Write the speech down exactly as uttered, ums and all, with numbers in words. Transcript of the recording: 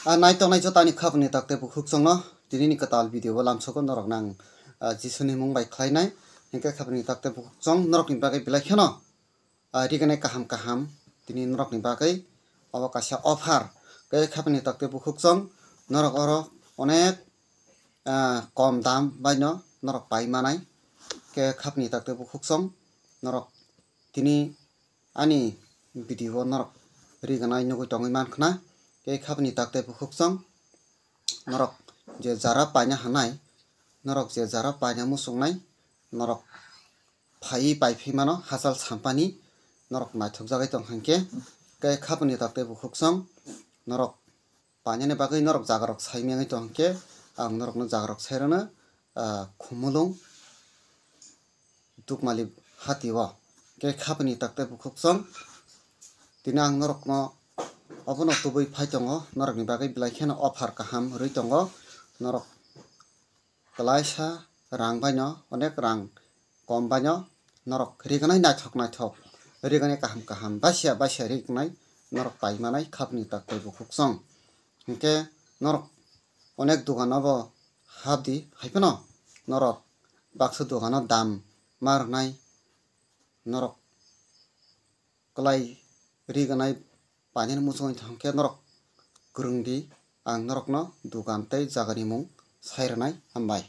A nai tongnai jotani khapni takte bukhuk chwngno tinini kwtal video o lamsogo norok nang, a, Jisuni mung bai khlainai. Hinkhe khapni takte bukhuk chwng norokni bagwi belai kheno, a, rignai kaham kaham tini norokni bagwi obo kaisa offer. Khe khapni takte bukhuk chwng norok oro onek, a, kom dam baino norok pai manai. Khe khapni takte bukhuk chwng norok tini ani video o norok rignai nugwi tongwi mankha. Khe khapni takte bukhuk chwng norok je jara paina hanai, norok je jara paina muchungnai, norok phaiwi paiphi mano hachal sampani, norok naithokjagwi tong hinkhe. Khe khapni takte bukhuk chwng norok painani bagwi norok jagarok sai mengwi tong hinkhe, ang norokno jagarok sai rwno, ah, Khumulwng Dukmali hati o. Khe khapni takte bukhuk chwng tini ang norokno obono tubui phai tongo, norokni bagwi belai kheno offer kaham rwi tongo. Norok kwlaisa rang baino, onek rang kom baino norok rignai naithok naithok, rignai kaham kaham, basia basia rignai norok pai manai khapni takte bukhuk chwng. Hinkhe norok onek dogano bo hapdi, hai phano norok baksa dogano dam ma rwnai, norok kwlai rignai painani muchungwi thangkhe norok kwrwngdi, ang norokno dogan tei jagani mung sai rwnai. Hambai.